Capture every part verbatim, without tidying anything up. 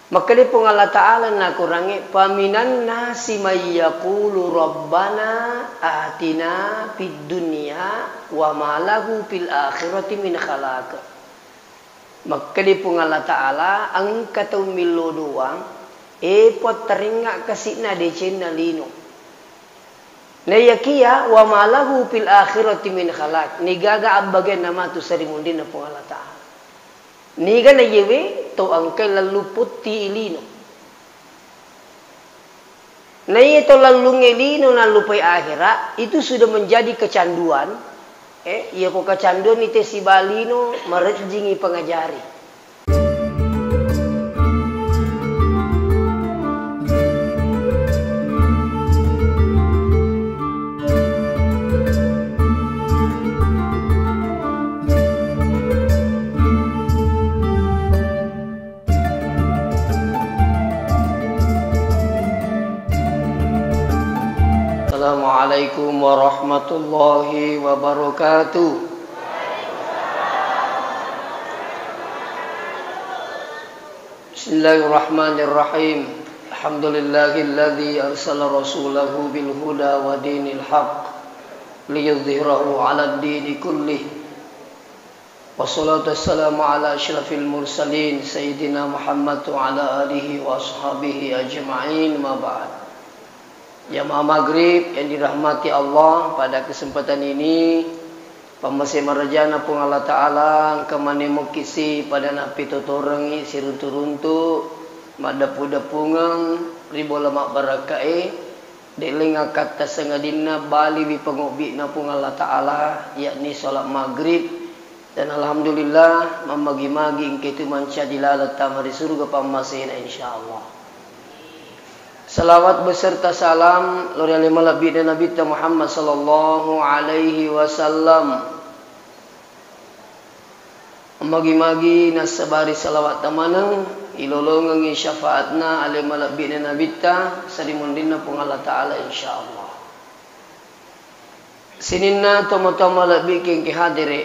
Makkeda Puang Allah Ta'ala nakorangnge, "Faminan nasi may yaqulu rabbana atina fid dunya wa ma lahu fil akhirati min khalaq." Makkeda Puang Allah Ta'ala, engka tau millo doang, e, Puang, taringnga kasi'na decenna lino. Naiyakiya, wa ma lahu fil akhirati min khalaq, nigaga abbagenna matu sarimunrinna Puang Allah Ta'ala. Niga naiyewe tau engkai lallu putti lino. Naiya tau lallungnge lino nallupai akhera, itu sudah menjadi kecanduan. Eh, iya ko kecanduan ni te sibalino, marejjingi pengajari. Assalamualaikum warahmatullahi wabarakatuh. Bismillahirrahmanirrahim. Alhamdulillahilladzi arsala rasulahu bil huda wa dinil haq liyudhhirahu 'alad dini kullih. Wassalatu wassalamu ala asyrafil mursalin, Sayyidina Muhammad wa ala alihi wa ashabihi ajma'in, ma ba'd. Jamaah maghrib yang dirahmati Allah, pada kesempatan ini, pammase marajana Puang Allah Ta'ala, engka manemmo kisi pada nappitotorengi siruntu-runtu, maddepu-depungeng ri bola mabbarakkae, De'leng akkatta sangadinna baliwi pangobbi'na Puang Allah Ta'ala, yakni sholat maghrib. Dan alhamdulillah, mammagi-magi engka itu mancaji laleng tama ri suruga pammasena, insyaallah. Salawat beserta salam lao ri ale malebbi'na Nabitta Muhammad sallallahu alaihi wasallam. Magi-magi nassabari salawatta maneng, ilolongengngi syafaatna ale malebbi'na Nabitta, sarimunrinna Puang Allah Ta'ala, insyaallah. Sininna tomatoa malebbi engkae hadere.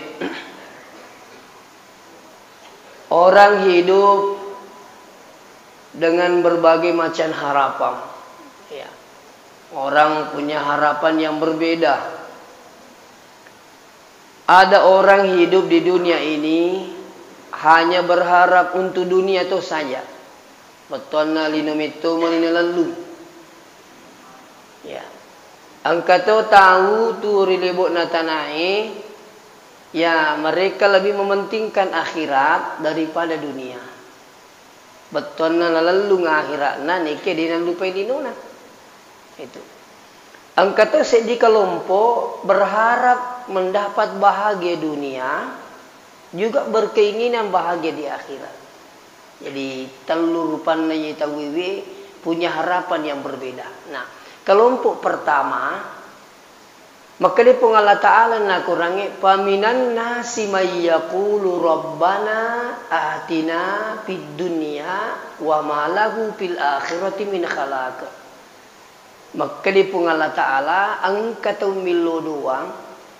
Orang hidup dengan berbagai macam harapan. Ya. Orang punya harapan yang berbeda. Ada orang hidup di dunia ini hanya berharap untuk dunia to saja. Bettuanna lino metto mani nalellung. Ya. Engka to tau tu ri lebo'na tanae, ya, mereka lebih mementingkan akhirat daripada dunia. Bettuanna nalellung akhira'na, neke de nallupai linona. Itu. Engka to seddi kelompok berharap mendapat bahagia dunia, juga berkeinginan bahagia di akhirat. Jadi, tellu rupanna ye tauwe punya harapan yang berbeda. Nah, kelompok pertama, Makkeda Puang Allah Ta'ala nakorangnge, "Faminan nasi may yaqulu rabbana atina fid dunya wa ma lahu fil akhirati min khalaq." Makkeda Puang Allah Ta'ala, engka tau millo doang,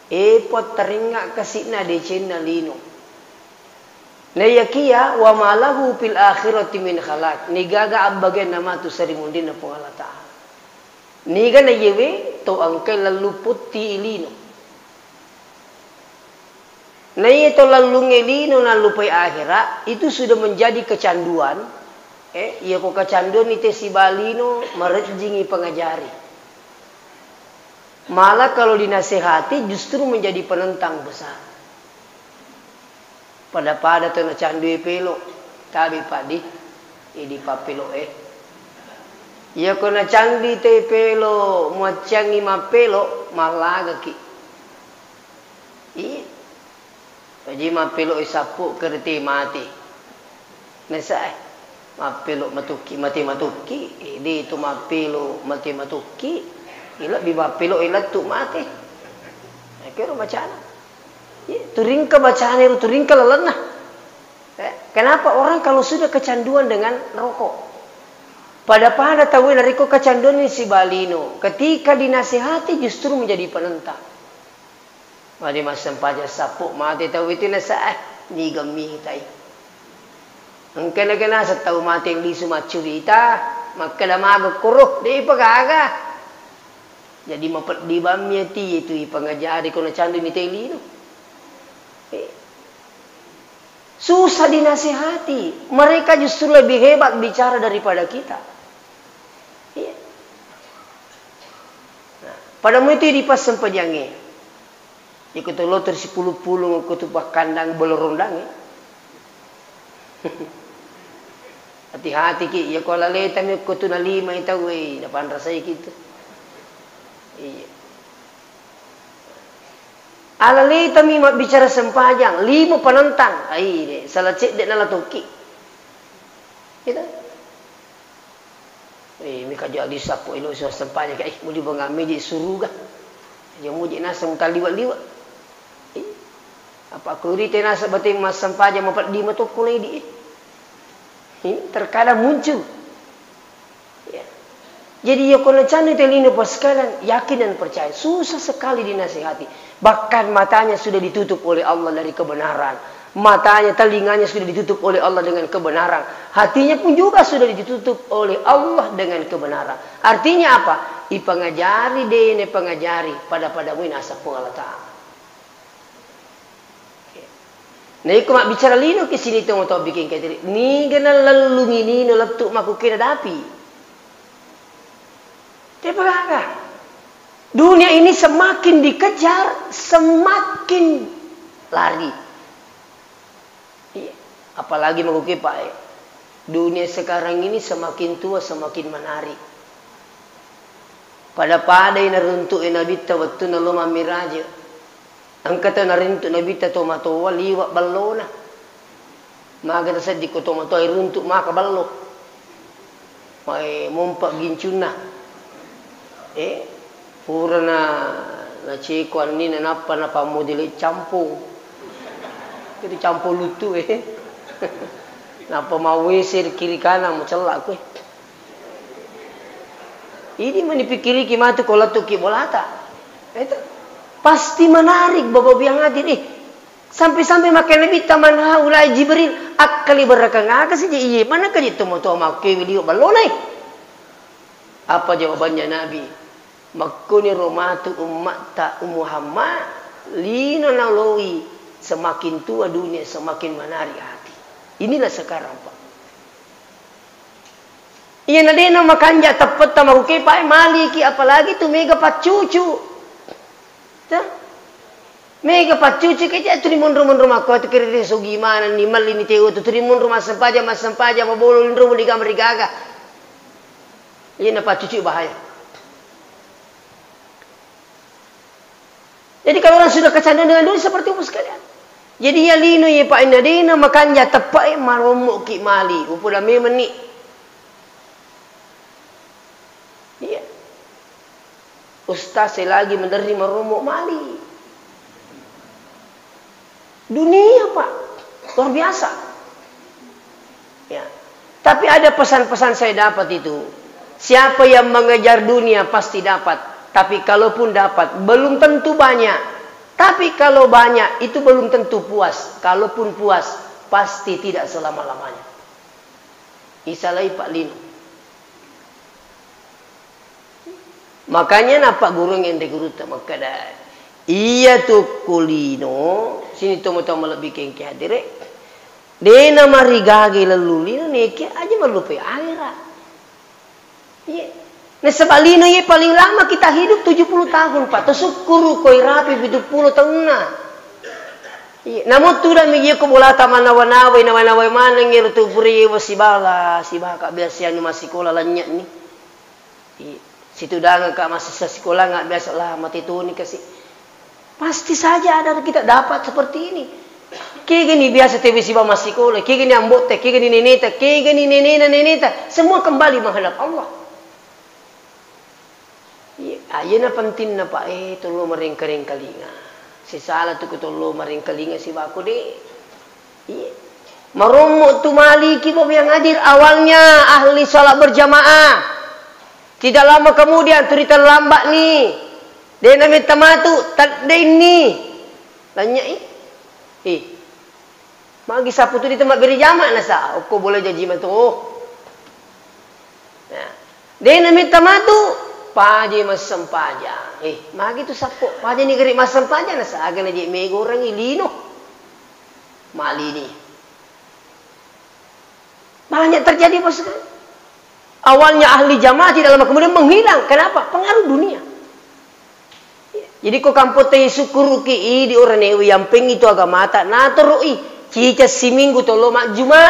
e, Puang, taringnga kasi'na decenna lino. Naiyakiya, wa ma lahu fil akhirati min khalaq, nigaga abbagenna matu sarimunrinna Puang Allah Ta'ala. Niga naiyewe tau engkai lallu putti lino. Naiya tau lallungnge lino nallupai akhera, itu sudah menjadi kecanduan. Eh, iya ko kecanduan ni te sibalino, marejjingi pengajari. Malah kalau dinasehati justru menjadi penentang besar. Pada-pada to nacandui pelo, tabe paddi, idi pappelo e. Iya ko nacandui te pelo, muacciangi mappelo, mallagaki. Iya. Jaji mappelo e sappo kerete mate. Nesa e. Mappelo matukki, mate matukki, eh, de tu mappelo mate matukki, eh, lebbi mappelo e lettu mate. Eh, kero bacana. Iya, turingka bacana ero, turingka lalenna. Eh, kenapa orang kalau sudah kecanduan dengan rokok? Pada-pada tau narekko kecanduan ni sibalino, ketika dinasihati justru menjadi penentang. Mari massempajang sappo mate tau itu nasa, eh, niga mitai. Engka na kenaseng tau mate lisu maccurita, makkeda maga koro, de' pa gaga. Jadi mapeddi bammi ati itu ipangajari ko nacandu ni te lino. Eh. Susah dinasehati. Mereka justru lebih hebat bicara daripada kita. Iya. Nah, pada mu itu di passempajangnge. Iko tu lotor sipulung-pulung, ko tu pakkandang bolo rondangnge. Hati-hati ki, iya ko alaletami ko tu nalimai tau, eh, napanrasai ki tu. Iya. Alaletami mabbicara sempajang, lima panentang. Ai, de', salah cedde' nala tokki. Gitu. Eh, mika jadi sappo elo sempajang, eh, muli bonga meji suruga. Aja muji naseng mutaliwa-liwa. Eh, apa ko rite naseng bate massempajang mapeddi matokko ledi, eh. Ini terkadang muncul. Ya. Jadi, ya, kalau cani telino pas sekalian, yakin dan percaya, susah sekali dinasihati. Bahkan matanya sudah ditutup oleh Allah dari kebenaran. Matanya, telinganya sudah ditutup oleh Allah dengan kebenaran. Hatinya pun juga sudah ditutup oleh Allah dengan kebenaran. Artinya apa? Ipangajari dene pangajari pada-pada muin asa Puang Allah Ta'ala. Na iko mabbicara lino ki sini to moto bikin kaitiri. Niga nalellungi nino lettu makkukena dapi. Tepagaga. Dunia ini semakin dikejar, semakin lari. Iya. Apalagi makkukue, Pak, eh. Dunia sekarang ini semakin tua, semakin menarik. Pada-padai naruntu'e Nabitta wettunna lo mammiraje. Engka tau naruntu' Nabitta tomatoa liwa' ballona. Maga tasedding ko tomatoa iruntu' maka ballo. Mae mompa gincunna. Eh, purana naceko annina nappa napammodele campong. Itu campong luttu, eh. Nappa mawese ri kiri kanan macella' koe. Idi mani pikiriki matu ko lettuki bolata. Itu pasti menarik Bapak biang hadir. Eh, sampai-sampai makkeda Nabitta, "Man haulai Jibril, akkali berakang aga saja iye, mana kaji tomatoa makkewi liwa' ballonai?" Apa jawabannya Nabi? Makkuniro matu ummatta Muhammad, lino naloi, semakin tua dunia, semakin menarik hati. Inilah sekarang, Pak. Iyana de'na makanja teppetta marukepae maliki, apalagi tu mega paccucu. Tah? Mega paccucu kecek tu rimonro-monro makkuatu kiri sogi manenni, mallini teu tu rimonro massempajang, massempajang, mabolo linro muli gama rigaga. Iyana paccucu bahaya. Jadi kalau orang sudah kecanduan dengan dunia seperti itu sekalian. Jadi ya lino ya Pak, inna dena makanja teppa'e marommoki mali, upoda memenni. Iya. Ustaz saya lagi menerima marommo mali. Dunia, Pak. Luar biasa. Ya. Tapi ada pesan-pesan saya dapat itu. Siapa yang mengejar dunia pasti dapat. Tapi kalaupun dapat, belum tentu banyak. Tapi kalau banyak, itu belum tentu puas. Kalaupun puas, pasti tidak selama-lamanya. Isalai Pak Lino. Makanya napaggurung enre gurutta makkeda, iya tu kulino, sini tomo-tomo lebbi kengke hadire, dena marigage lellu lino, neke aja mallupai akhirat. Iya. Nasaba lino iya paling lama kita hidup tujuh puluh tahun, Pak. Tosukkuru koi rapi pitu pulo taunna. Iya. Namun tudang mi iya ko bolata manawa-nawai, nawa-nawai maneng ero tu pura iya sibala, sibaka biasa anu massikola lanynya ni. Iya. Situdangeng ka massessa sikola nga biasa lah mate toni kasi. Pasti saja ada kita dapat seperti ini. Kegani biasa tewe siba massikola, kegani ambo'te, kegani neneta, kegani nenena neneta, semua kembali menghadap Allah. Iya, iyana pentingna Pak, eh, tollo marengka-rengkalinga. Sisala tu ko tollo marengkalinga sibako de. Iya. Marommo tu maliki Bapak yang hadir, awalnya ahli salat berjamaah. Tidak lama kemudian turi terlambat ni. Dena metta matu, tadde ni. Lanynya i. Eh. Magi sappo tu di tempat beri jama nasa, okko boleh jaji matu. Nah, dena metta matu, paje massempajang. Eh, magi tu sappo, paje ni geri massempajang nasa, aga na je megoreng lino. Malini. Banyak terjadi, Bos. Awalnya ahli jamaah tidak lama kemudian menghilang. Kenapa? Pengaruh dunia. Jadi ko kampotta sukkuruki idi oranewe yampeng itu agamata, natoroi ciceng siminggu tollo majjuma.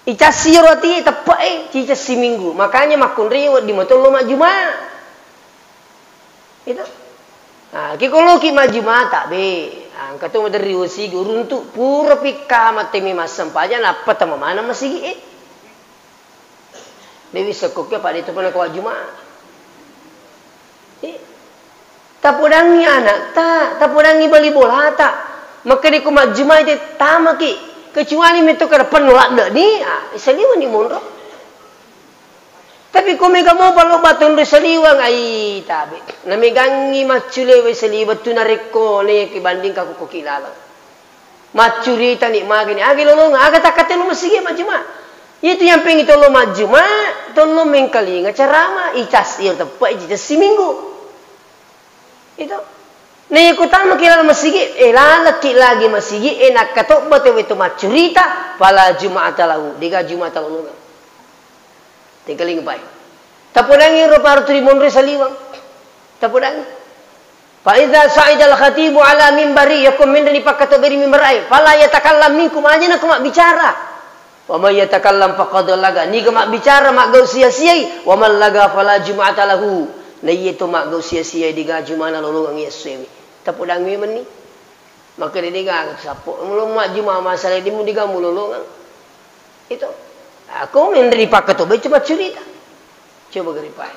Icassi ro ati teppe e ciceng siminggu. Makanya makkunrai wedding matollo majjuma. Itu. Nah, ki koloki majjumata be, engka to maderri wesigi uruntu pura pikkama temi massempajang nappa tama maneng masigi e. Dewi sekkokke pada itu pernah kau Jumat. Eh, tapodangi anakta, tapodangi bali bolata. Makkeda ko majjumai te tamaki, kecuali metto kada penno ladde ni, ah, saliweng ni monro. Tapi ko mega mopa lo batonro saliweng, ai tabe. Na megangi macculewe saliweng tu narekko ne kibanding ka ko ki laleng. Maccurita ni magani, aga lolongeng, aga takkatelo masigi majjuma. Itu yang pengi tollo majjuma, tollo mengkalinga carama, icas iyo teppe icas siminggu. Itu. Na iya kutama ki laleng masigi, eh, lalekki lagi masigi, eh, nakkatobba tawwe tu maccurita, fala juma'ata lahu, dega juma'ata lolongeng. Tengkalinga pai. Tapodangi ro paru tuli monro saliweng. Tapodangi. Fa idza sa'idal khatibu ala mimbari, yakko menre ni pakkatoberi mimbar ai, fala yatakallam minkum, aja nako mabbicara. Wa may yatakallam faqad laga, niga mabbicara maggau sia-siai, wa man laga fala juma'ata lahu, na iye to maggau sia-siai dega jumana lolongeng iya essoewe. Tapodangi menni. Makkeda dega sappo, mulo majjuma masalah dimu dega mulolongeng. Itu. Aku menri pakkatobei cuma curita. Coba geripai.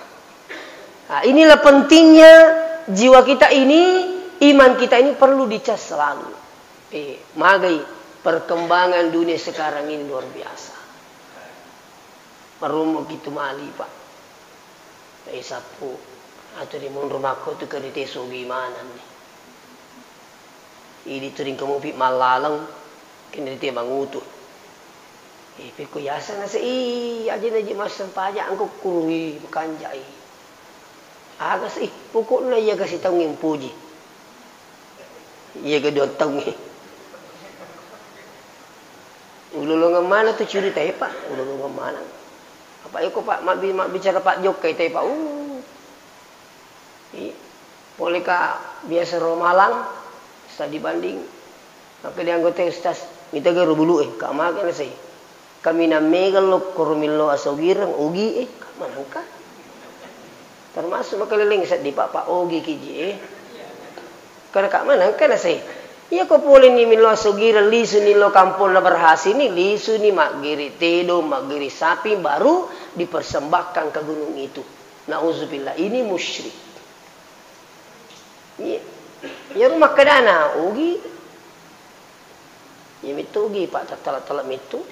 Nah, inilah pentingnya jiwa kita ini, iman kita ini perlu dicas selalu. Eh, magai perkembangan dunia sekarang ini luar biasa. Marummu kitu mali, Pak. Eh, sappu. Atau di monro makko tu kerite sogi manenni. Idi tu ringkamupi mallaleng, kini rite mangutu. Eh, pekko yaseng nase, ih, aja naji massempajang angko kurui, makanjai. Aga sih, pokokna iya kasi taungnge mpuji. Iya ke dua taungnge. Ulolongeng mana tu curita e, Pak? Ulolongeng mana? Apa iko, Pak, mabbi-, mabbicara Pak Jokka itu, Pak? Uh. Iya. Pole ka biasa ro Malang, studi banding. Maka di anggota ustaz, mita garo bulu e, ka maka na sai. Kami na mega lo koro millo asogireng, ogi e, ka manengka. Termasuk makaleleng seddi, Pak, Pak, ogi ki ji e. Kada ka manengka na sai. Iya ko pole ni millo asogireng, lisu ni lo kampong na berhasil ni, lisu ni maggiri tedo, maggiri sapi, baru dipersembahkan ke gunung itu. Nauzubillah, ini musyrik. Iya. Iyaro makkedana, ogi. Iya metto ogi, Pak, tattala-tala metto.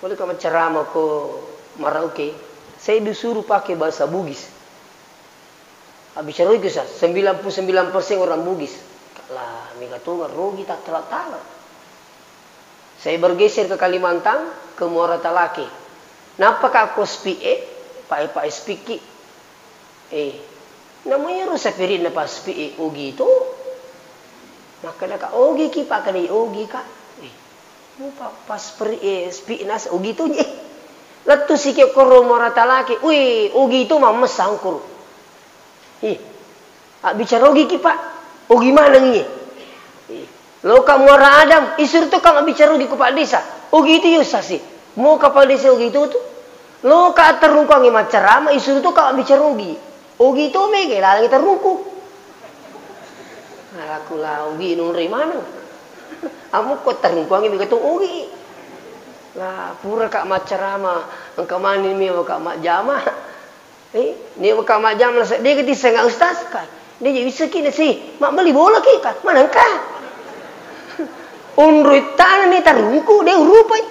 Pole ka maccarama ko Merauke, saya disuruh pakai bahasa Bugis. Abbicaroi ko sa, sembilan puluh sembilan persen orang Bugis. Lah, mega to marogi tattala-tala. Saya bergeser ke Kalimantan, ke Muara Talake. Nappa ka ko speak e, pae-pae speak ki. Eh, namo iyaro sapiri'na pa speak e, ogi to. Makkeda ka, ogi ki, Pak, kada ogi ka. Eh, mu pa, pa speak e, speak nas, ogi to je. Lettu siki koro Muara Talake, ui, ogi to mammessa angkoro. Ih, abbicara ogi ki, Pak. Ogi maneng iye. Ih, loka Muara Adam, isuru to ka mabbicara ogi ko Pak Desa. Ogi itu yo sasi. Mo ka Pak Desa ogi itu tu. Loka atterungkuangi maccarama, isuru to ka mabbicara ogi. Ogi to mega lalangi terungku. Alaku la ogi nonroi maneng. Amukko terungkuangi mega to ogi. La pura ka maccarama, engka mani mewa ka majjama. Eh, ni waka majjama nasa, de' ga tissengnga ustaz, ka. De' je wisseki nasi, mabbali bola ki, ka. Manengka. Onroi tana ni tarungku, de' urupai.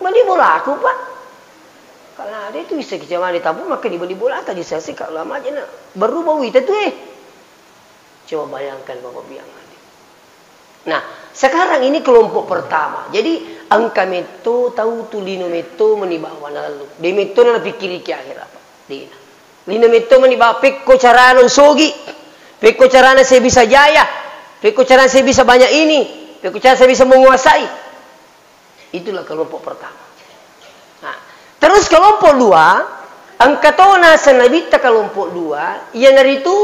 Bali bola aku, Pak. Kala de' tu wisseki jamani tabu, maka dibali bola, ka disasi, ka lama aja na. Baru bau ita tu, eh. Coba bayangkan, Bapak Biang. Nah, sekarang ini kelompok pertama. Jadi, engka metto tau tu lino metto meni bawa nallu. De metto na napikkiriki akhirat, Pak. Dena. Lino metto meni bawa pekko carana usogi. Pekko carana saya bisa jaya. Pekko carana saya bisa banyak ini. Pekko carana saya bisa menguasai. Itulah kelompok pertama. Nah, terus kelompok dua, engka to naseng Nabitta kelompok dua, iyanaritu,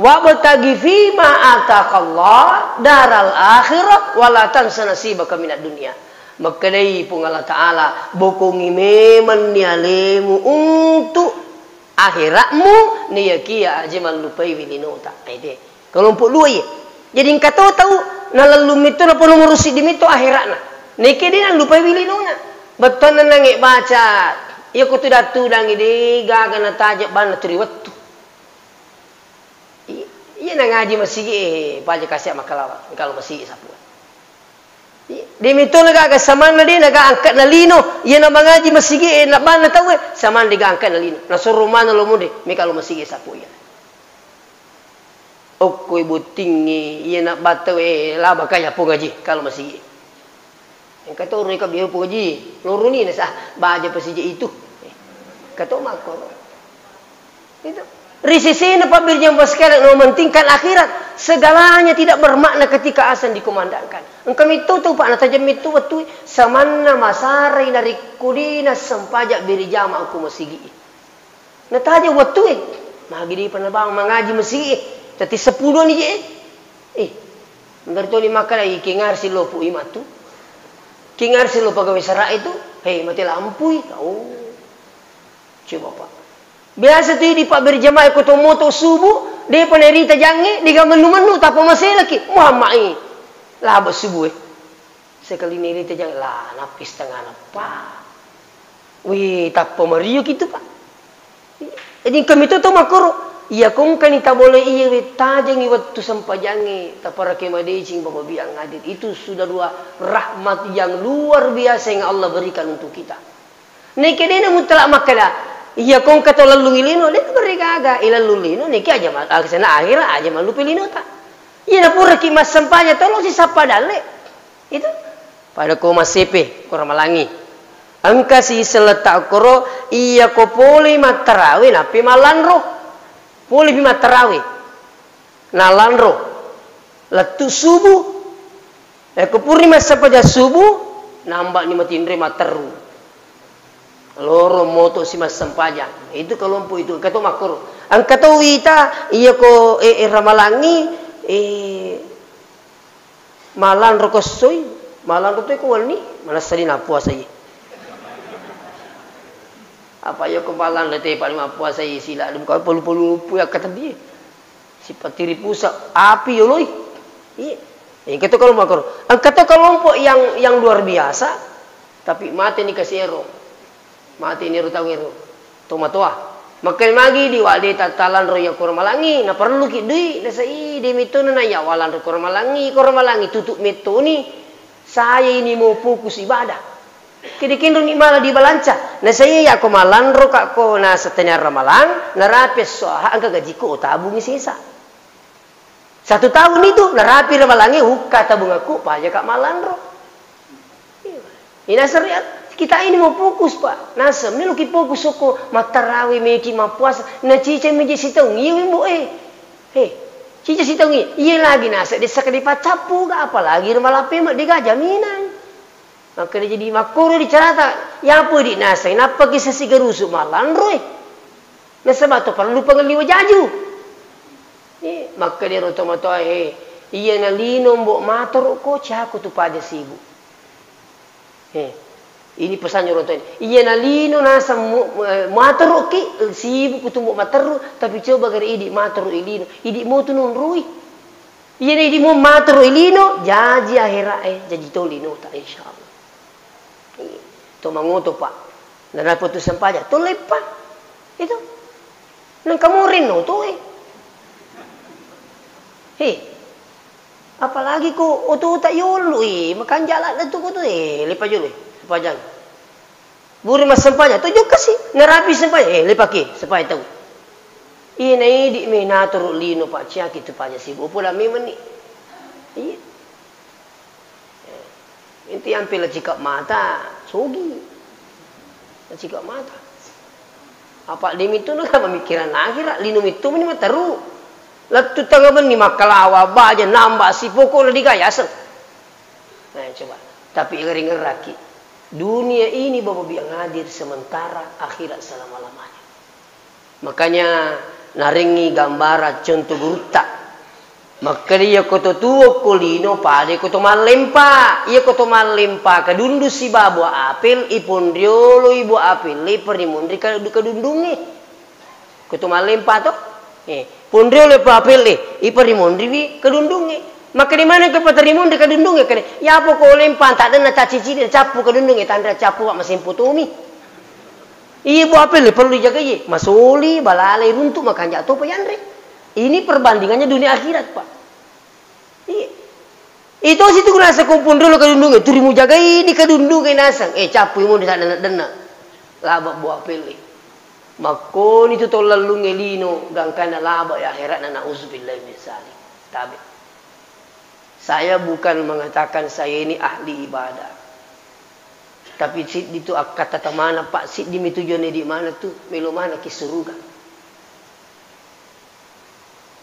"Wabtaghi fima atakallah daral akhirah, wala tansa nasibaka minad dunya." Makkedai Puang Allah Ta'ala, "Bokongi memenni alemu untuk akhiratmu, naiyakiya aja mallupaiwi linota." Ede. Kelompok dua iya. Jadi engka to tau nalellung metto, napa nomoro siddi metto akhiratna. Neke de nallupai wilinona. Bettuanna nange baca, iya ko tudang-tudangi de gaga nataja banna tu ri wettu. I-, iya na ngaji masigi e, paja kasi makkalawa, kalau masigi sapu. I-, de metto na gaga samanna de na gaga angkat na lino, iya na mangaji masigi e, na banna tau e, samanna de gaga angkat na lino. Nasoro mana lo munde, me kalau masigi sapu iya. Okkoi bottingngi, iya na battau e, laba kaya Puang Haji, kalau masigi. Engka to ro ika biau Puang Haji, loroni na sa, baja pasija itu. Engka to makkoro. Itu. Ri sesena pabbirjang sekali, no mementingkan akhirat. Segalanya tidak bermakna ketika azan dikumandangkan. Engka metto tu, Pak, natajeng metto wettu, samanna masarai narekko dina sempajang beri jama ko masigi. Nataja wettu e, magi dipa nabawang mangaji masigi e, tette seppulo ni je e. Eh, engka toni makkeda, "Ih, kengarsi lopu imatu. Kengarsi lo pegawai sara itu, hei, mate lampui." Oh. Coba, Pak. Biasa tu di pabberjamaah ko to moto subuh, depa nerita jange, dega mennu-mennu, tappa maselaki. Muhammad e. Laba subuh e. Sekali ni rita jang, lah, nappi setengah nappa. Wih, tappa mario kitu, Pak. Jadi engka mito to makkoro, iya ko engkani tabole iya we tajengi wettu sempajangnge, taparake madeceng Bapak biang hadir. Itu sudah dua rahmat yang luar biasa yang Allah berikan untuk kita. Neke dena mutlak makkeda, iya ko engka to lellungi lino, de beri gaga, ilellung lino, neke aja ma-, aksena akhira aja mallupe linota. Iya napuraki massempajang tolo sisappa dalle. Itu pada ko massepe, ko Ramalangi. Engka si selletta okkoro, iya ko pole mattarawe, nappi mallanro. Polepi mattarawe. Nalanro. Lettu subuh. Eko purri massempajang subuh, nambani matinre matteru. Loro moto si massempajang. Itu kelompok itu. Engka to makkoro. Engka to wita, iya ko, eh, eh, Ramalangi, eh, Malanro ko essoi, malanro toi ko wenni, manessa di nappuasai. Apa iya ko malanro te pale mappuasai sila dum kau pelu-pelu pui akka tebbi. Sipatiri pusa, api yoloi. Iya. Engka to kelompok, engka to kelompok yang, yang luar biasa, tapi mate ni kasero. Mate ni ro tau ero. Tomatoa. Makkeda magi di wade tattalanro iya ko Ramalangi, naparelluki dui, nasai de mitona na iya walanro ko Ramalangi, ko Ramalangi tutu mettoni. Saya ini mau fokus ibadah. Kede kenro ni mala di balanca. Nasai iya ko malanro ka ko na setengah Ramalang, narapi soha engka gajiko tabungi sesa. Satu tahun itu, narapi Ramalangi, ukka tabungakku, pajaka malanro. Ina serial, kita ini mau fokus, Pak. Naseng, meloki fokus okko, mattarawe meki mappuasa, na cica meje sitaung, iya wimbo e. He, cica sitaung iya, iya lagi naseng, desa kadi pacappu ga, apalagi Ramalape ma, dega jaminan. Makkeda jadi makkoro dicarata, yapo di naseng, nappaki sesi garusu malanro e. Nasaba to parellu pangelli wajaju. Eh, makkeda ro tomatoa, eh, iya na lino mbo matoro ko cako tu paja sibu. Eh, ini pesannya orang tua ini. Iya na lino naseng mu-, eh, matoro ki, eh, sibu ku tu mbo materru, tapi coba gare idi matoro i lino. Idi mo tu nonroi. Iya na idi mo matoro i lino, jaji akhera, eh, jaji to lino ta, insyaallah. Iya. To mangoto, Pak. Narapi tu sempajang, to leppa. Itu. Nang kamu rinno tu, eh. He. Apalagi ko oto tak yolo, eh. Makan jalan tu ko tu, eh. Leppa jolo, eh. Sempajang. Buri massempajang, to jokka si. Narapi sempajang, eh. Leppa ki, sempajang tau. Iya na idi me natoro lino, Pak, ciaki tu paja sibu. Pola memang ni. Iya. Inti ampe la cika mata, sogi. La cika mata. Apa demi tu na mamikiran akhirat, lino mitu meni materu. Lettu tengnga benni makkalawa, baja, namba, sipoko na digayaseng. Nah, coba. Tapi ngeri-ngeraki. Dunia ini, Bapak Ibu yang hadir, sementara, akhirat selama-lamanya. Makanya narengngi gambarang contoh gurutta. Makkeda iyako to tuo ko lino pada ko to mallempa. Iyako to mallempa kadundung sibawa buah apel, iponrioloi buah apel, iparimonri kadu-, kadundungnge. Ko to mallempa to? Eh, ponriolo buah apel, iparimonriwi kadundungnge. Makkeda maneng ko patarimonri kadundungnge, kene, yapo ko lempa taddenna cacici cappu kadundungnge, tanra cappu, Pak, masempo tomi. Iya, buah apel perlu dijagai, masoli, balalai, runtu, makanja topa yanre. Ini perbandingannya dunia akhirat, Pak. Iya. Itu situ guna sekompon dulu kadundungnge, turimu jagai di kadundungnge nasang. Eh, cappu imu di sana denna. Laba buah apel. Makkoni tu tau lallungnge lino, gangkana laba ya akhiratna, nauzubillahi min zalik. Tabe. Saya bukan mengatakan saya ini ahli ibadah. Tapi siddi tu akkatata maneng, Pak, siddi mi tujuanna di maneng tu, melo maneng ki suruga.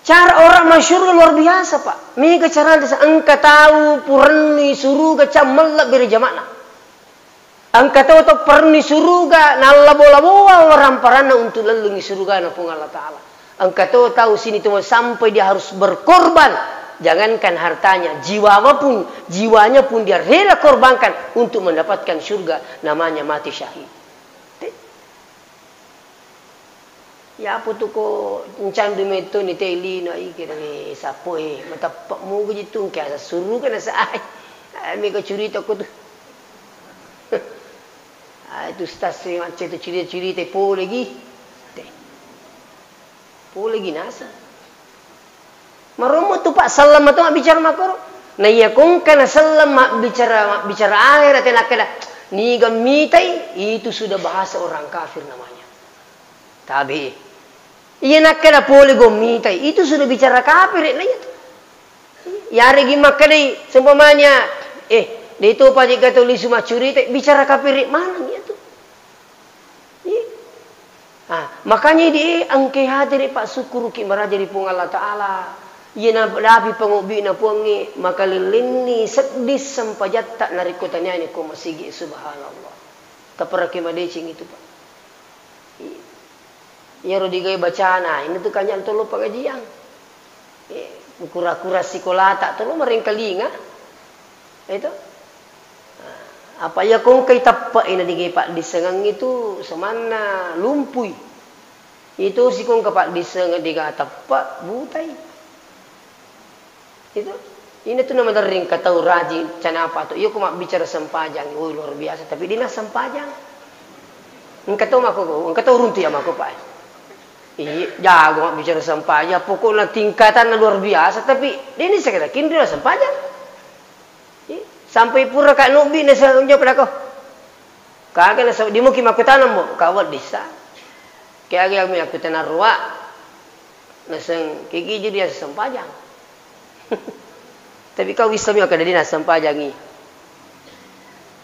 Cara orang masuk surga luar biasa, Pak. Mega carana sa-, engka tau purenni suruga cammella bere jama'na. Engka to, to perenni suruga, nallabo-laboa waramparanna untuk lellungi surugana Puang Allah Ta'ala. Engka to tau sini to sampai dia harus berkorban, jangankan hartanya, jiwawa pun, jiwanya pun dia rela korbankan untuk mendapatkan surga, namanya mati syahid. Te-, Yapo tu ko ncandu metto ni te lino, ai kira ni sappo, eh, matappa muga ji tu, engka asa suruga na sa ai. Ai, mega curita ko tu. Ai, tu stas e macca tu curita-curita pole gi. Te. Pole gi nasa. Marommo tu, Pak, selleng mato mabbicara makkoro. Na iya ko engka na selleng mabbicara, mabbicara akhirat, te nakkeda, niga mitai, itu sudah bahasa orang kafir namanya. Tabe. Iya nakkeda pole go mitai, itu sudah bicara kafir na iya tu. Yaregi makkedai, seumpamanya, eh, de topa je gato lisu maccurita, bicara kafir maneng iya tu. Iya. Ah, makanya di engke hadiri, Pak, sukkuruki maraja ri Puang Allah Ta'ala. Iya na dapi pangobbi'na Puangnge, makalellenni seddi sempajatta narekko taniani ko masigi, subhanallah. Taperaki madeceng itu, Pak. Iya. Iyaro digawe bacana, ini tu kanjang tolo pengajian. Eh, kura-kura sikolata tolo marengkalinga. Itu. Nah, apa iya kongkai teppe ina digawe paddissengeng itu semanna lumpui. Itu sikongka paddissengeng diga teppe butai. Itu. Ina tu namaderring ka tau rajing canapa tu. Iya ko mabbicara sempajang, woi, luar biasa, tapi dina sempajang. Engka to mako, engka to runtu ya mako, Pak. Iya, jago mabbicara sempajang, pokokna tingkatanna luar biasa, tapi dini sekadar kinrina sempajang. Iya, sampai pura ka nobbi na sa-, jawab pada ko. Kaga nasaba dimuki makkutana mo, ka wedding sa. Keaga mi akkutana ruwa, naseng kegi jadi sempajang. Tapi kau bisa mi akkeda dina sempajangi.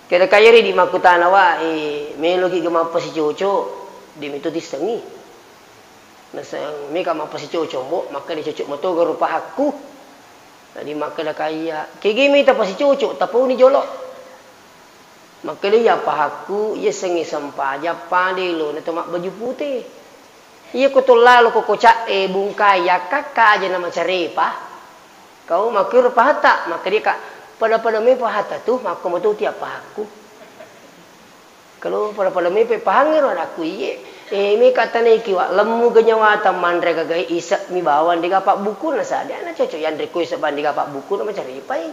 Keda kayeri di makkutana wa, eh, meloki ga mappasicoco, demi tu tissengi. Naseng mega mappasicoco mo, makkeda cocok matoga rupa hakku. Jadi makkeda kaiya, kegi mita pasicoco, tapauni jolo. Makkeda iya pahakku, iya sengnge sempajang, pada elona to mabbaju pute. Iya ko to lalo ko koca'e bungkai, yakkakka aja na macarepa. Kau makkiro pahatta, makkeda ka, pada-pada me pahatta tu, makko matuti pahakku. Kalo pada-pada me pahangngero anakku iye. Eh, meka tanaiki wa, lemmu ga nyawata manre gagai ise'mi bawang dega pabbukkuna sa, de na cocok yanre ko ise'mi bawang dega pabbukkuna macaripai.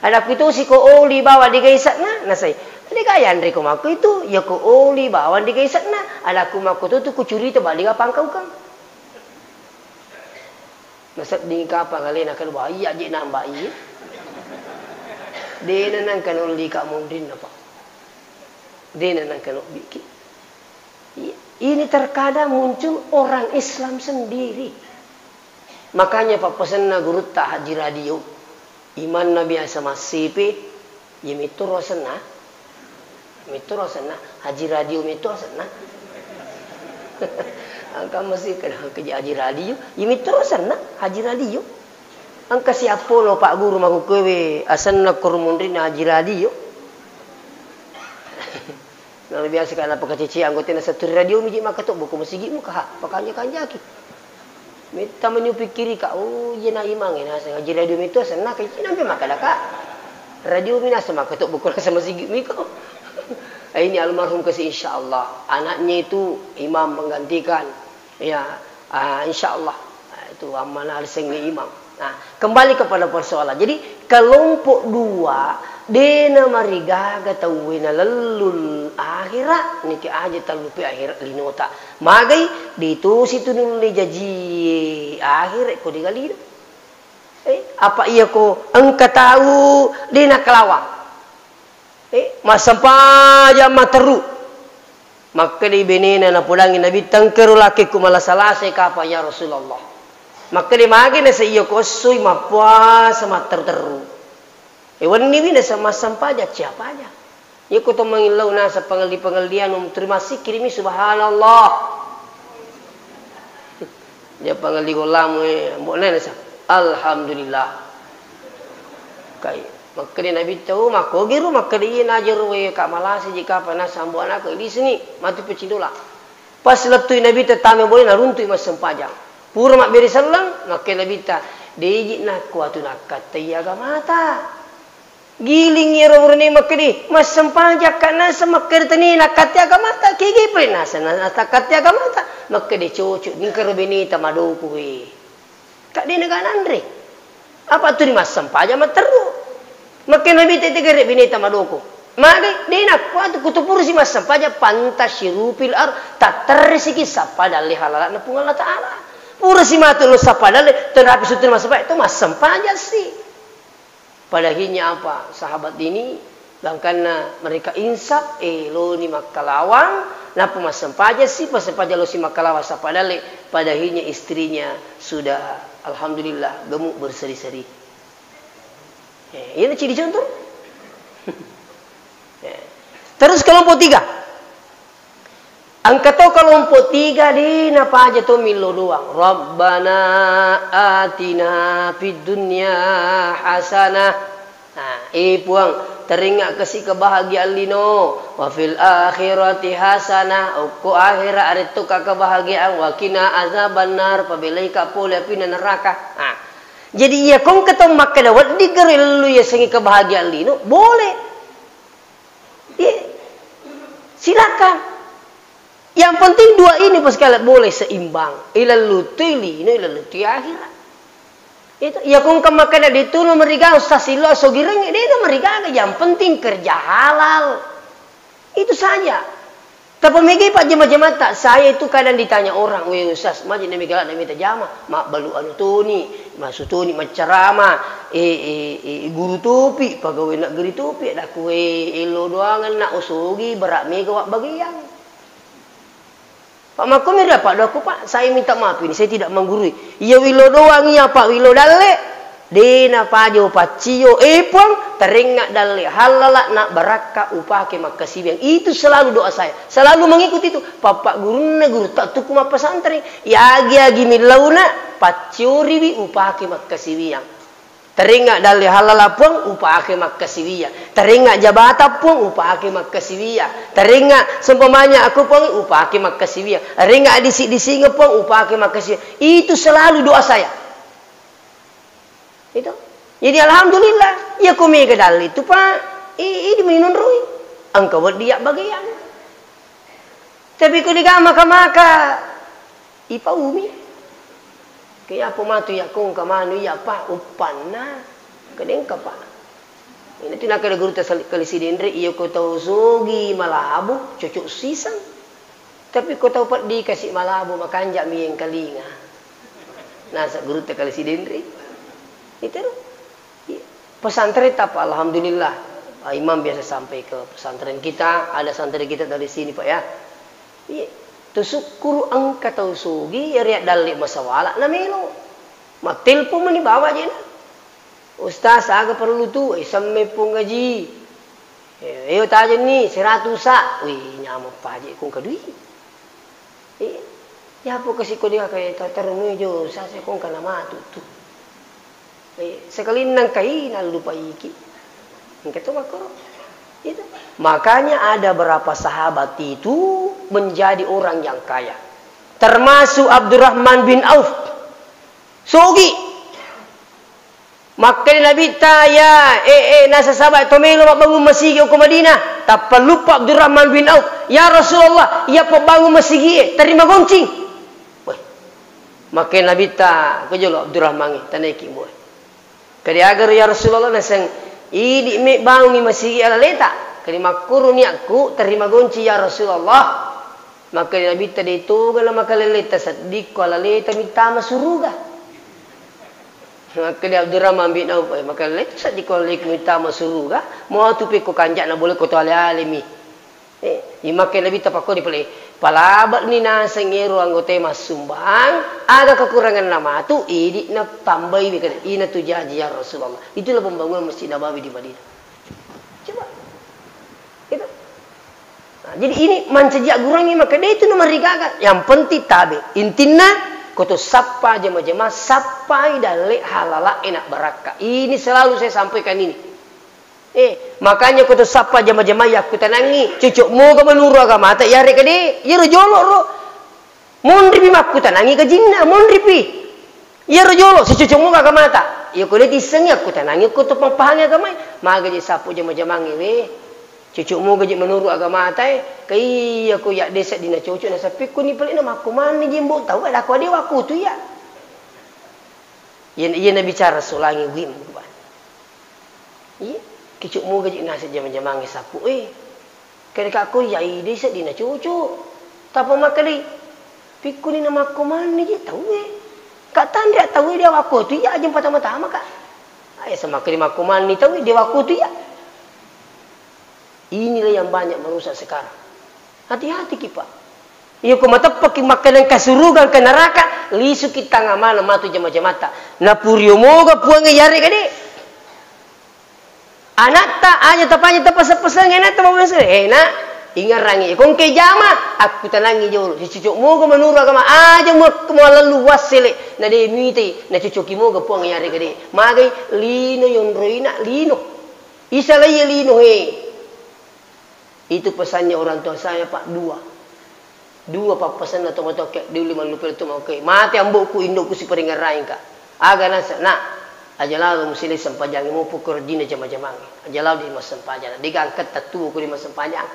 Anakku itu si ko oli bawang dega ise'na, nasai. Dega yanre ko makko itu, ya ko oli bawang dega ise'na. Anakku makko tu, tu kucurita bawang dega pangkaukang. Nasedding kapang alena kan, wah, iya je nambah iye. De na nangka nolli ka monrinna, Pak. De na nangka nobbiki. Iya, ini terkadang muncul orang Islam sendiri. Makanya pappasenna gurutta Haji Radio. Imanna biasa massipi, iya mittoro asenna. Mittoro asenna, Haji Radio mittoro asenna. Engka masih kena kerja Haji Radio, iya mittoro asenna, Haji Radio. Engka siappono Pak Guru makkukkuewe asenna koro munrinna Haji Radio. Nala biasa ka napakacece anggotana, satu radio miji makkatobbo ko masigi'mu ka, ha, pakanja-kanjaki. Metta mani upikkirika, oh, iyana imang e naseng Haji Radio mitu asenna, ka icina mpe makkadaka. Radio mi naseng makkatobbo ko naseng masigi'mu iko. Eh, ini almarhum kasi, insyaallah. Anaknya itu imam menggantikan. Ya, ah, insyaallah. Ah, itu amanah risengnge imam. Nah, kembali kepada persoalan. Jadi, kelompok dua, de namarigaga tauwe nalellul akhira, niki aja tallupe akhira linota. Magai, de tosi tu nulle jaji akhira ko de galino. Eh, apa iya ko engka tau de nakalawang? Eh, massempajang matteru. Makkedai benena napodangi Nabitta, "Engkaro lakekku malasa-lasai kapang, ya Rasulullah." Makkedai, "Magi naseng iya ko essoi mappuasa matteru-teru. Eh, wenniwi naseng massempajang, siapaja." Iya ko to mangillau naseng pangelli-pangellian, um, terima sikkirimi, subhanallah. Iya pangelli gollamu, eh, ambo nena sa. Alhamdulillah. Kai, makkeda Nabitta, "Oh, makkogi ro," makkeda, "Iya najero we ka malasa ji kapang naseng ambo anakku, ilisini, matu pecindola." Pas lettui Nabitta tama bole, naruntui massempajang. Pura mabbere selleng, makkeda Nabitta, "Deji nakkuatu nakkattai agamata." Giling iyaro burane makkeda, "Massempajakka naseng makkeda tania nakkattai agamata, kegi pale naseng na-, natakkatte agamata." Makkeda, "Cocok, engkaro beneta madoko we. Ka de naga nanre. Apa tuli massempajang matteru." Makkeda Nabitta, "Tegere beneta madoko." Magai, de nakkuatu, kutu purasi massempajang, "Fantashiru fil ard, tatterrisiki sappa dalle halala'na Puang Allah Ta'ala." Purasi matu lo sappa dalle, tenrapi suttu massempajang, to massempajang si. Pada akhirnya apa? Sahabat ini, gangkanna mereka insaf, eh, loni makkalawang, nappa massempajang si, massempajang lo si makkalawang sappa dalle. Pada akhirnya istrinya sudah, alhamdulillah, gemuk berseri-seri. Eh, ini ciri contoh. Eh. Terus kelompok tiga. Engka to kelompok tiga, de napaja to millau doang. "Rabbana atina fid dunya hasanah." Nah, eh, Puang, taringnga kasi kebahagiaan lino, "wa fil akhirati hasanah," okko akhera arettoka kebahagiaan, "wa qina azabannar," pabelaika pole apina neraka. Nah, jadi iya ko engka to makkeda wedding garo ilellu yasengnge kebahagiaan lino, boleh. Iya. Silakan. Yang penting dua ini, Pak, sekalian boleh seimbang. Ilellutui lino, ilellutui akhirat. Itu. Iya ko engka makkeda de tu namarigaga, Ustaz, illo sogirengnge, de namarigaga. Yang penting kerja halal. Itu saja. Tapamega pajjama-jamatta, saya itu kadang ditanya orang, "Weh, Ustaz, maji nami galak nami tajama, mabbalu anu toni, masu toni maccarama, eh, eh, eh, guru topi, pegawai negeri topi," adakku, "Eh, illo doangenna osogi, berat mega wabbagiang." Pak, makko mira, Pak, doakku, Pak, saya minta maaf ini, saya tidak menggurui. Iya willo doang iya, Pak, willo dalle. De napaja upaccio, eh, Puang, tarengnga dalle hallala na barakka upake makkasiwiang. Itu selalu doa saya. Selalu mengikuti itu. Pappa gurunna gurutta tukku mappesantreng. Yagi-yagi millauna, paccioriwi upake makkasiwiang. Tarengnga dalle hallala, Puang, upake makkasiwiang. Tarengnga jabata, Puang, upake makkasiwiang. Tarengnga sempamanya aku, Puang, upake makkasiwiang. Tarengnga disi-disingeng, Puang, upake makkasiwiang. Itu selalu doa saya. Itu. Jadi, alhamdulillah, iya ko mega dalle tu, Pak, i-, idi minunrui. Engka weddi yabbagiang. Tapi ko dega maka-maka, ipaumi. Ke apa matu iya ko engka manu iya, Pak, uppanna. Kedengka, Pak. Ini tu nakkeda gurutta sali-, Kali Sidenreng, iya ko tau sogi malabu, cocok siseng. Tapi ko tau peddi kasi malabu, makanja mi engkalinga. Nasa gurutta Kali Sidenreng. Itu. Iya. Pesantren apa? Alhamdulillah. Ah, imam biasa sampai ke pesantren kita. Ada santri kita dari sini, Pak, ya. Iya. Tusukkuru engka tau sogi, ya, ria dalle masawala na melo. Mattelpon mani bawa jena. Ustaz, aga perlu tu? Eh, semme pung gaji. Eh, ayo tajenni, seratu sa. Wih, nyameng paje kung kadui. Eh, ya apa kasi ko dia kayak ta-, terungi jo, sa se kong kana matu tu. Eh, sekalinnang kai nallupaiki. Engka to makkoro. Itu. Makanya ada berapa sahabat itu menjadi orang yang kaya. Termasuk Abdurrahman bin Auf. Sogi. Makkeda Nabitta, ya, eh, eh, nasaba to melo mabbangung masigi okko Madinah. Tappa luppa Abdurrahman bin Auf, "Ya Rasulullah, iya pabbangung masigi e, terima goncing." Weh. Makkeda Nabitta, "Ko jolo Abdurrahman e, tanaiki mua." Kadi agaro ya Rasulullah, naseng, "Idi me bangungi masigi alaleta." Kadi makkuro niakku, "Terima goncing ya Rasulullah." Makkeda Nabitta, "De toga na makalelletta seddikko alaleta mittama suruga." Makkeda Abdurrahman bin Auf, "Eh, makalelletta seddikko alaleta mittama suruga, mau tu pekko kanja'na boleh ko to ale-alemi." Eh, imakkeda Nabitta pakkoni pale, "Palaba'ni naseng ero anggotae massumbang, aga kekuranganna matu, idi'na tambai." Makkeda, "Ina tu jaji ya Rasulullah." Itulah pembangunan Masjid Nabawi di Madinah. Coba. Gitu. Nah, jadi ini mancaji aggurangngi maka de itu nomarigaga. Yang penting tabe. Intinna, koto sappa jama-jama, sappai dalle halala enak barakka. Ini selalu saya sampaikan ini. Eh, makanya koto sappa jama-jama yakkutanangi, cocok moga menurut agamata, ya rek de, ya ro jolo ro. Monripi makkutanangi gajinna, monripi. Iyaro jolo, sicocok moga agamata. Iya ko de tissengi akkutanangi ko to pahang agamae. Maga je sappo jama-jamangnge we. Cocok moga je menurut agamata e. Ka iya ko ya desa dina cocok na sappi kuni pale na makko manni je mbo tau ada ko de wakku tu ya. Iya, iya na bicara solangi wim. Iya, kicuk muga ji naseng jama-jamangnge sappu e. Kene ka ko iya ide seddina cucu. Tapa makkeda, pikkuni na makko manni ji tau e. Ka tanre tau e dia wakko tu iya aja patama-tama ka. Ayo semakkeda makko manni tau e dia wakko tu iya. Inilah yang banyak merusak sekarang. Hati-hati ki, Pak. Iya ko mateppaki makkeda engka suruga, engka neraka, lisuki tangnga maneng matu jama-jamata. Napurio moga Puangnge yarega de. Anatta aja tapanya tapaseng-paseng anatta mau meseng. Eh, nak, ingerangi. Ko engka jama, akkutanangi jolo. Sicucuk moga menurut agama aja mau, mau lalu wassele. Na de mite, na cucuki moga Puang yarega de. Magai lino yonroina lino. Isa laiya lino he. Itu pesannya orang tua saya, Pak, dua. Dua pappasenna tomatoakke, diulli mallupai tomatoakke. Mate ambo'ku, indo'ku siparingerraingka. Aga nasa, nak, aja lalo musilai sempajangi, mupu ko rejjina jama-jamangi. Aja lalo di massempajang. Dega angketta tuo ko di massempajang.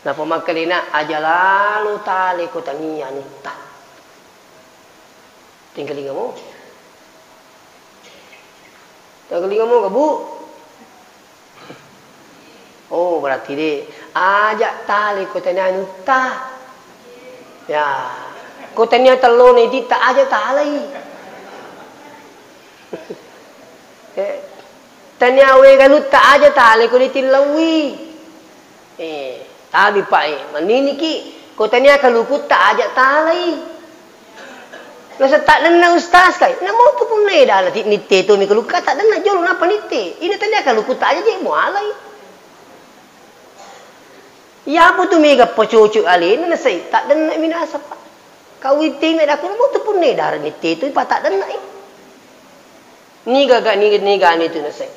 Napa makkedai, nak, aja lalo tale ko tania anutta. Tinggalingamo. Tinggalingamo ka, Bu? Oh, berarti de. Aja tale ko tania anutta. Ya. Ko tania tellona ititta aja talai. Eh, tania we galutta aja tale ko ditillauwi. Eh, tabi, Pak, eh, maniniki, ko tania kalukutta aja talai. Nasa taddenna ustaz kai, namotu punna eda ala ti-, nitte to mi kaluku, taddenna jolo napa nitte. Ina tania kalukutta aja je mualai. Iya apa tu mega pacoco alena nasai, taddenna minasa, Pak. Kau itte mi daku namotu punna eda nitte to, Pak, taddenna, eh. Niga ga, niga, niga anu itu naseng.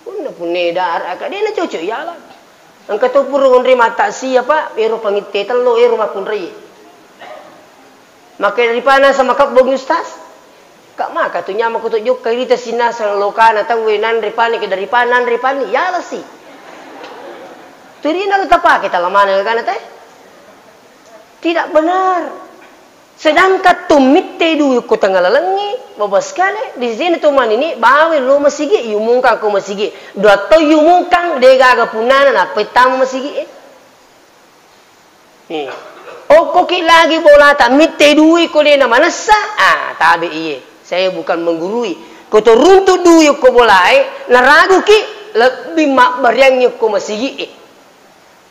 Punna, punna dara ka, de na cocok yala. Engka to pura onroi mata sia, Pak, ero pangitte tello, ero makkunrai. Maka dari pana sama kak bogi ustaz. Kak maka tu nyama ko to jokka rita sinasang lokana tau we nanre pani ke dari pana nanre pani yala si. Turina lo tapake talamana lokana teh. Tidak benar. Sedangkan to mitte dui ko tengnga lalengnge, baba sekali, di sini to manini bawe lo masigi, yumungkang ko masigi. Dua to yumungkang, de gaga punnana, nappa tama masigi e. Nih. Okko ki lagi bolata, mitte dui ko de na manessa, ah, tabe iye. Saya bukan menggurui. Ko to runtu dui ko bolae, naragu ki, lebbi mabbariangngi ko masigi e.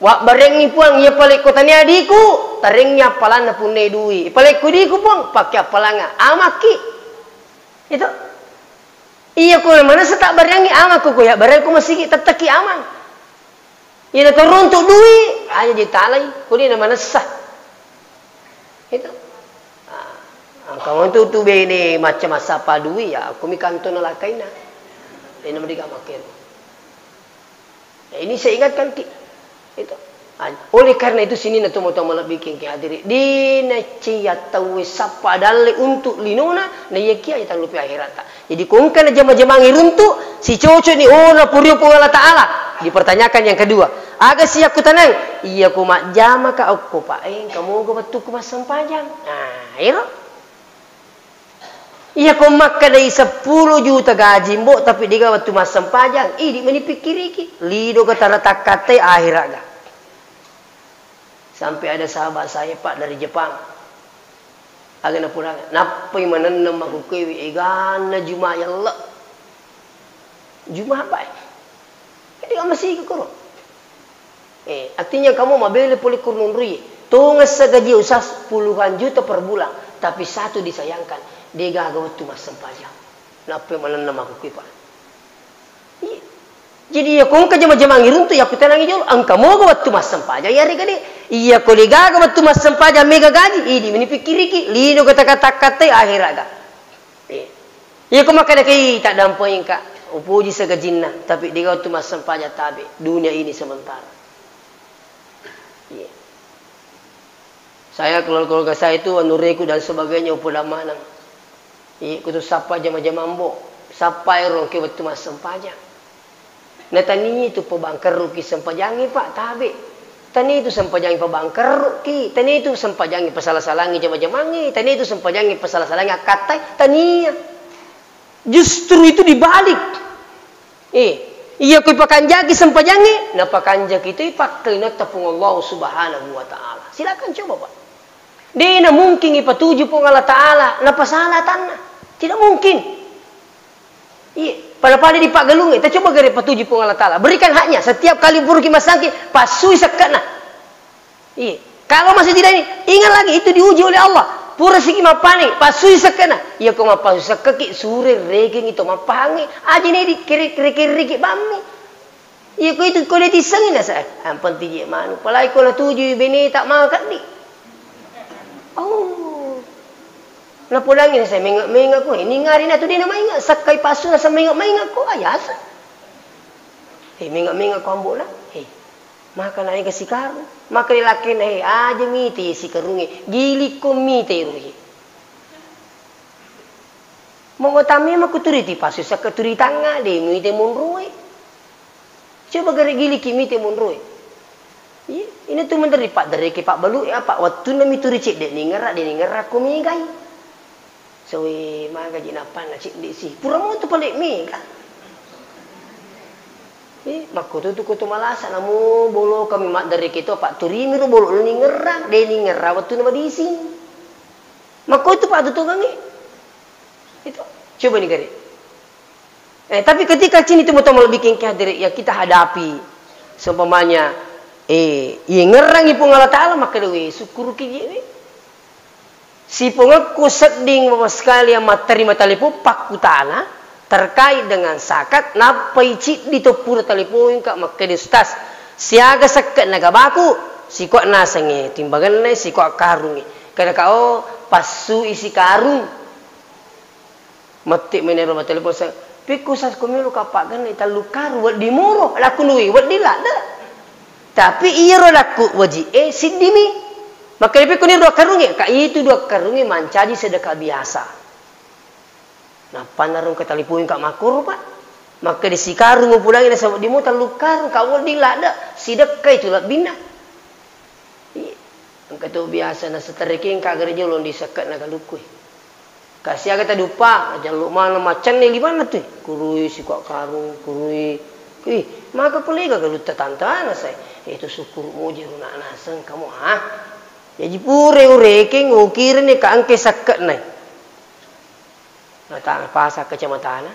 Wabbarengngi Puang, iya palekko tania diku, tarengngi appalanna punna dui. Palekko diku Puang, pakke appalanga. Amakki. Itu. Iya ko manessa tabbariangngi amang ko, ko yabbareang ko masigi tettekki amang. Iya na to runtu dui, aja je talai, ko de na manessa. Itu. Ah, engka montu tu bene macca massappa dui ya, ko mi kanto nalakaina. Ina mending makkero. Ya, ini saya ingatkan ki. Itu. Ah, oleh karena itu, sininna tomatoa malebbi ki hadiri, de na cia tauwe sappa dalle untuk linona, na iya kia tallupi akhiratta. Jadi ko engka na jama-jamangi runtu, sicocok ni, oh, na purio Puang Allah Taala. Dipertanyakan yang kedua, aga si yakkutanang, iya ko majjama ka okko pa, eh, engka moga wettukku massempajang. Nah, ero. Iya ko makkedai seppulo juta gaji, Mbok, tapi dega wettu massempajang, idi meni pikkiriki, lido ga tala takkattai akhirat ga. Sampai ada sahabat saya, Pak, dari Jepang. Aga napurang, nappai manenneng makkukkue, eganna Juma yelle. Juma apa, eh? Jadi kamu masih ikut kurung. Eh, artinya kamu mabele pole kurung nunrui. Tongessa gaji usas puluhan juta per bulan, tapi satu disayangkan, degaga wettu massempajang. Nappai manenneng makkukkue, Pak. Iya. Jadi, iya ko engka jama-jamangi runtu, yakkutanangi jolo, engka moga wettu massempajang, yarega de. Iya ko degaga wettu massempajang, mega gaji, idi meni pikkiriki, lino ga takka-takkatte, akhirat ga. Iya. Iya ko makkeda kai, taddampengka, upoji sagajinna, tapi degaga wettu massempajang, tabe. Dunia ini sementara. Iya. Saya, keluarga-keluarga saya itu, anureku dan sebagainya, upoda maneng. Iya, kutu sappa jama-jamang, Mbok. Sappa ero engka wettu massempajang. Na tania itu pabangkerruki sempajangnge, Pak, tabe. Tania itu sempajangnge pabangkerruki, tania itu sempajangnge pasala-salangngi jama-jamangnge, tania itu sempajangnge pasala-salangngi akkattai, tania. Justru itu dibalik. Eh, iya ko ipakanjaki sempajangnge, napakanjaki toi pakkalingatta Puang Allah Subhanahu wa Ta'ala. Silakan coba, Pak. De na mungkin ipatuju Puang Allah Ta'ala, napasala atanna. Tidak mungkin. Iya, pada-pada di paggalungnge, ta coba gare patuju Puang Allah Ta'ala. Berikan haknya, setiap kali buruki massangki, passui sekke'na. Iya. Kalau masih tidak ini, ingat lagi, itu diuji oleh Allah. Pura siki mappaning, passui sekke'na. Iya ko mappasui sekkeki, sure rekengi to mappahangngi. Aja ne di kere-, kere-, kereki bammi. Iya ko itu ko de tissengi nasa, eh, yang penting je manu. Palai ko natuju beneta makeddi. Oh. Napodangi nasa menga-menga ko, eh, ningari na tu de na mainga, sakkai passu nasa menga-menga ko, ayasa. Eh, menga-menga ko ambo'na. Eh. Maka naega sikarung, maka rilakkena, he, aja mite sikarungnge, gilikko mite ruhe. Mongo tamme makuturi tipasu sakka turi tangnga, de mite monroe. Coba gare giliki mite monroe. Iya, ini tu menderri paddereke pabbalu e apa, wettunna mituri cedde ningerra, de ningerra ko megai. Sawe magaji nappanna cedde si. Pura motu pale mega. Eh, makkututu ko to malasa namo bolo kami maddareke to, Pak, turimi ro bolo ningerra, de ningerra wettunna madising. Makkutu Pak tutungangi. Itu. Coba ni gare. Eh, tapi ketika cini tu moto malebbi kengke hadere, ya kita hadapi. Seumpamanya, eh, iya ngerrangi Puang Allah Ta'ala, makkeda we, sukkuruki je we. Sipongekku sedding Bapak sekalian matterima telepon pakkutana terkait dengan zakat, nappai ciddi to pura telepongka makkeda, "Ustaz, siaga sekke'na gabaku?" Sikuak nasengnge timbangenna, sikuak karungnge. Kedaka, "Oh, passui sikarung." Mette menero mattelepon sa, "Pekku sas ko melo kappaggenne tellu karung, wedding moro." Lakku nui, "Wedding ladde." Tapi iyaro lakku waji e siddimi. Makkeda, "Pekku ni dua karungnge?" Ka itu dua karungnge mancaji sedekah biasa. Nappa narung katalipuing ka makkoro, Pak. Makkeda, "Sikarung upudangi nasaba wedding mo tellu karung, ka wedding ladde, sidekkai tu lebbinna." Iya. Engka to biasa naseterekeng ka gare jolo di sekke'na kalukkue. Ka siaga taduppa, jallo maneng maccanne limanna tu. Kurui sikuak karung, kurui. Ih, maka pelega galutta tantana sai. Itu sukkuru moje runa naseng kamu, ha? Jaji pure urekeng, ukirene ka engke sekke'na. Natang pasa kacamatana.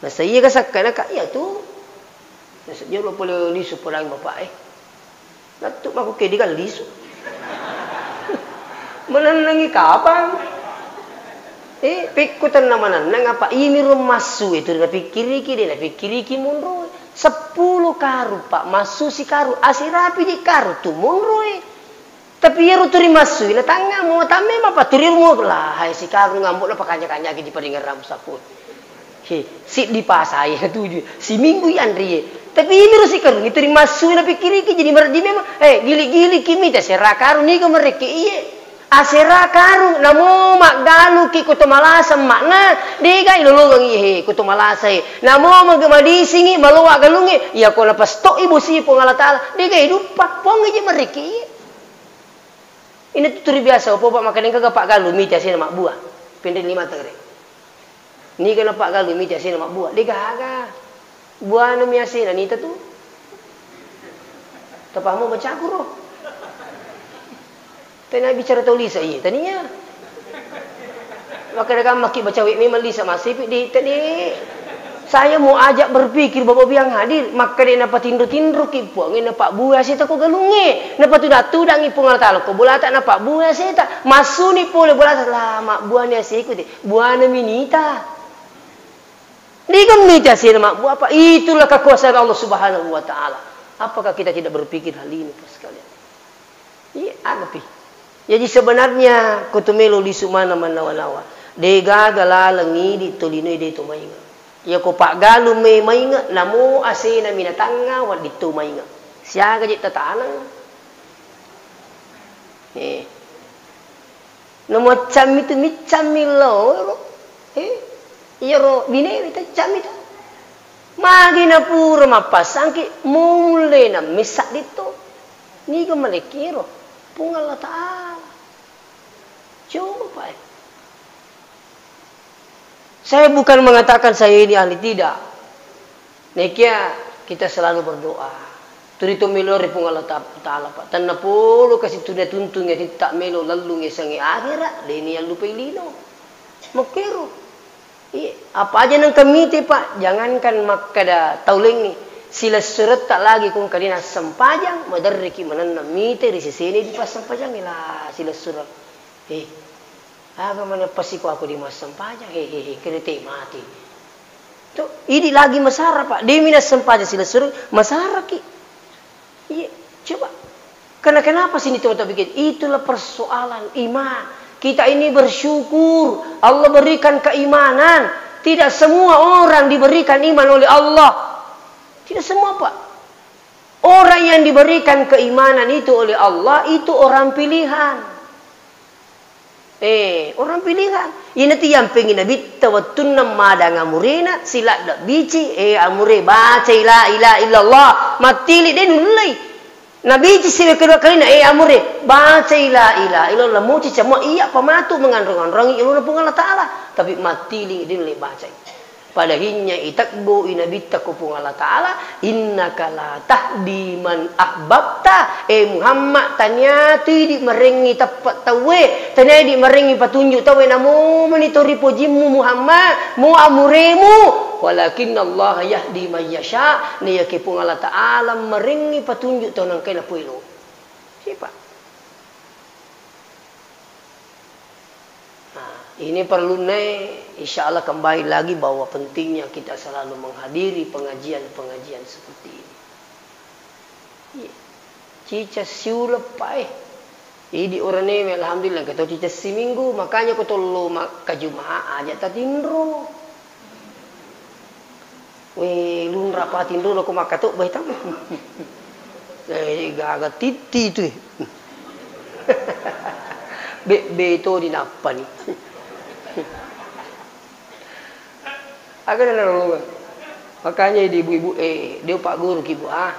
Nasa iya ka sekke'na ka, iya tu. Nasa jolo pole lisu podang bapak e. Lettu mako ke diga lisu. Menennengi kapang. Eh, pekko tenna manenneng apa imiro massu itu napikkiriki, de' napikkiriki monroe. Seppulo karung, Pak, massu sikarung, aserapi di karung tu monroe. Tapi iyaro turi massui na tangnga mo tamme mapa turi mo lahai sikarung ngambo na pakanja-kanjaki di paringerang sappo. He, siddi pasai na tuju, siminggu i anrie. Tapi imiro sikarung itu rimassui napikkiriki jadi mereddi memang. Eh, gili-gili kimi ta sera karung niga merekki iye. Asera karung namo maggaluki ko to malasa makna, degai lolongeng iye he ko to malasa e. Namo mage madisingi maloa galunge, iya ko napastoi bosi Puang Allah Taala, degai duppa, Puang je merekki iye. Ina tu turi biasa, opo, Pak, makkeda engka ga paggalung mita asena mabbua. Penre lima tengre. Niga na paggalung mita asena mabbua. De gaga. Buana mi asena nita tu. Tapahamu bacaku ro. Tania bicara tau lisa, iya, tania. Makkeda gammaki bacawe memang lisa masipi di tadi. Saya mau ajak berpikir Bapak Biang hadir, makkeda napatinro-tinroki Puangnge, napabbua aseta ko galungnge, napatuda-tudangi Puang Allah Taala ko bolata, napabbua aseta, massuni pole bolata, la mabbuani aseku te, buana minita. Diga mita asena mabbua apa? Itulah kekuasaan Allah Subhanahu wa Ta'ala. Apakah kita tidak berpikir hal ini, Pak, sekalian? Iya, agapi. Jaji sebenarnya ko to melo lisu maneng mannawa-nawa, de gaga laleng idi to linoe de to mainge. Iya ko paggalung me mainge, namo asena minatangnga wedding to mainge. Siaga je tataneng. Eh. Namo accammi tu miccammi lo. Eh. Iyaro binewe taccammi tu. Magi napura mappassangki, mullena missa ditto. Niga malekkiro? Puang Allah Ta'ala. Coba, Pak, eh. Saya bukan mengatakan saya ini ahli, tidak. Nekia kita selalu berdoa. Turi to melo ri Puang Allah Ta-, Ta'ala, Pak. Tenna polo kasi tuna tuntungi titta melo lallungi sangi akhirat, deni allupai lino. Makkero. Iya, apa aja nengka mite, Pak? Jangankan makkeda tau laingnge, silessuretta lagi ko engka de nassempajang, maderriki manenna mite ri sesena dipassempajangngi, la silessureng. Eh, aga maneng pasiko aku di massempajang? He, he, he, kede te mati. Tu, idi lagi masara, Pak. Demi nassempajang silessureng, masaraki. Iya, coba. Karena kenapa sini coba kita pikir? Itulah persoalan iman. Kita ini bersyukur Allah berikan keimanan. Tidak semua orang diberikan iman oleh Allah. Tidak semua, Pak. Orang yang diberikan keimanan itu oleh Allah itu orang pilihan. Eh, orang pilihan. Ina tu yampengngé Nabitta wettunna madang amurena, siladda bici, eh, amure, bacai la ilaha illallah. Mattili de nullei. Nabici sibawa kedua kalina, eh, amure, bacai la ilaha illallah. Muci camua iya pamatu menganrong-anrongi ilona Puang Allah Ta'ala. Tapi mattili de nullei bacai. Pada hinnya itebbui Nabitta ko Puang Allah Ta'ala, "Innaka la tahdi man ahbabta." Eh Muhammad, tania tu idi marengngi teppe tauwe, tania idi marengngi patunjuk tauwe, namo meni to ripojimmu Muhammad, mo amuremu, walakinnallaha yahdi man yasha, naiyakiya Puang Allah Ta'ala marengngi patunjuk tau nengkae napoelo. Sipa. Nah, ini perlunna, insya Allah kembali lagi bahwa pentingnya kita selalu menghadiri pengajian-pengajian seperti ini. Iya. Cica siuleng, Pak, eh. Idi oranewe, alhamdulillah, engka to cica siminggu, makanya ko tollo ma-, ka Jumat aja tatinro. We, lunra patinrona ko makkatobbai tau. Eh, gaga titti tu. Bebbe to dinappani. Aga na nalolongeng. Makanya di ibu-ibu, eh, dia pak guru ki, Bu, ah.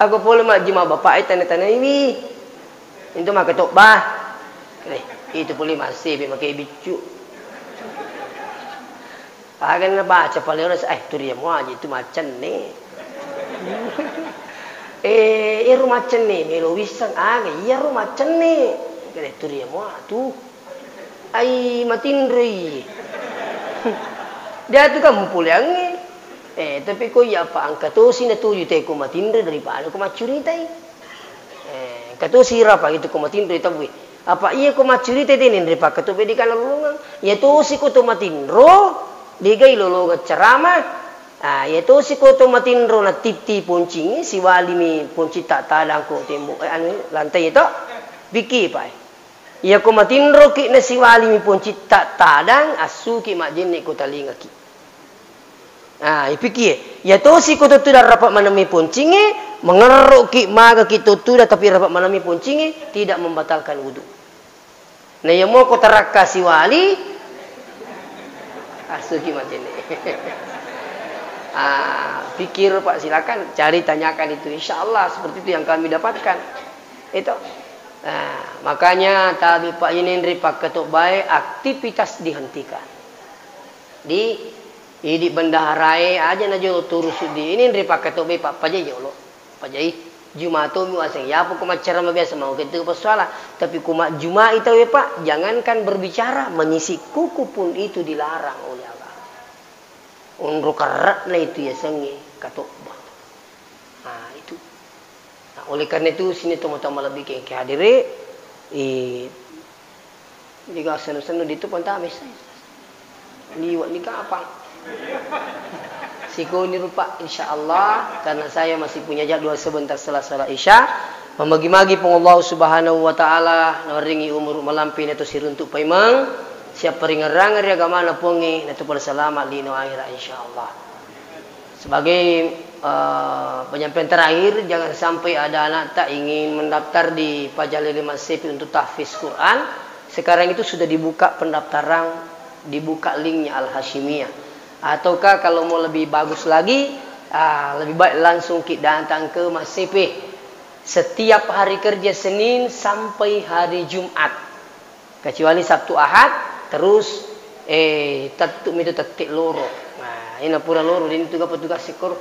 Aku pole majjuma bapak e tana-tanaiwi. Itu makkatobba. Eh, itu pole masih be make biccu. Aga nabaca pale ora, eh, turiamo aja itu maccenne. Eh, ero maccenne melo wisseng aga iyaro maccenne. Kare turiamo atu. Ai matinroi. Dia tu kamu puleangnge. Eh, tapi ko iya apa engka tosi natuju te ko matinro daripada ko maccuritai. Eh, engka tosi rapa gitu ko matinro tabui. Apa iya ko maccurita de' nenre pakkatobbe de' kana lolongeng. Iya tosi ko to matinro, de' gai lolongeng ceramah. Ah, iya tosi ko to matinro na titti poncingnge, siwalimi poncitta tadang ko tembo, eh, anu, lantai to. Pikir, Pak. Iya ko matinro ki na siwalimi poncitta tadang, assuki majjenne ko talingaki. Ah, ipikie, iya tosi ko to tudang rapa manammi poncingnge, mengerroki magaki to tudang tapi rapa manammi poncingnge, tidak membatalkan wudu. Na iya moko tarakka siwali, asuki macenne. Ah, pikir, Pak, silakan cari tanyakan itu. Insya Allah seperti itu yang kami dapatkan. Itu. Nah, makanya tabi, Pak, ini nri pakkatobbae aktivitas dihentikan. Di idi bendaharae aja na jolo turusu di ini nri pakkatobbae, Pak, paja jolo. Pajai, Juma tomi waseng. Yapo ko maccarama biasa mau ketu passuala. Tapi ko majjumai tauwe, Pak, jangankan berbicara, menyisik kuku pun itu dilarang oleh Allah. Onro karra'na itu yasengnge katobba. Nah, itu. Nah, oleh karena itu, sini tomatoa malebbi ke hadire, eh, Niga sennu-sennu ditu pantame sai. Liwa' ni kapang. Sikoni rupa, insya Allah, karena saya masih punya jadwal sebentar setelah salat Isya. Memagi-magi Puang Allah Subhanahu wa Ta'ala, nawaringi umur malampe na to siruntu paimeng, siap paringerrangeng ri agamana Puangnge, na to pada selamat lino akhirat, insya Allah. Sebagai, eh, penyampaian terakhir, jangan sampai ada anak tak ingin mendaftar di Pajalele Massepe untuk tahfiz Quran. Sekarang itu sudah dibuka pendaftaran, dibuka linknya Al-Hasyimiyah. Ataukah kalau mau lebih bagus lagi, ah, lebih baik langsung ki datang ke Massepe. Setiap hari kerja Senin sampai hari Jumat. Kecuali Sabtu Ahad, terus, eh, tettu mi tu tette loro. Nah, ina pura loro, dini tuga petugas sikoro.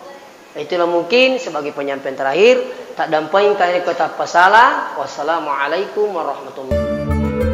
Itulah mungkin sebagai penyampaian terakhir, tak dampeng kare kota pasala. Wassalamualaikum warahmatullahi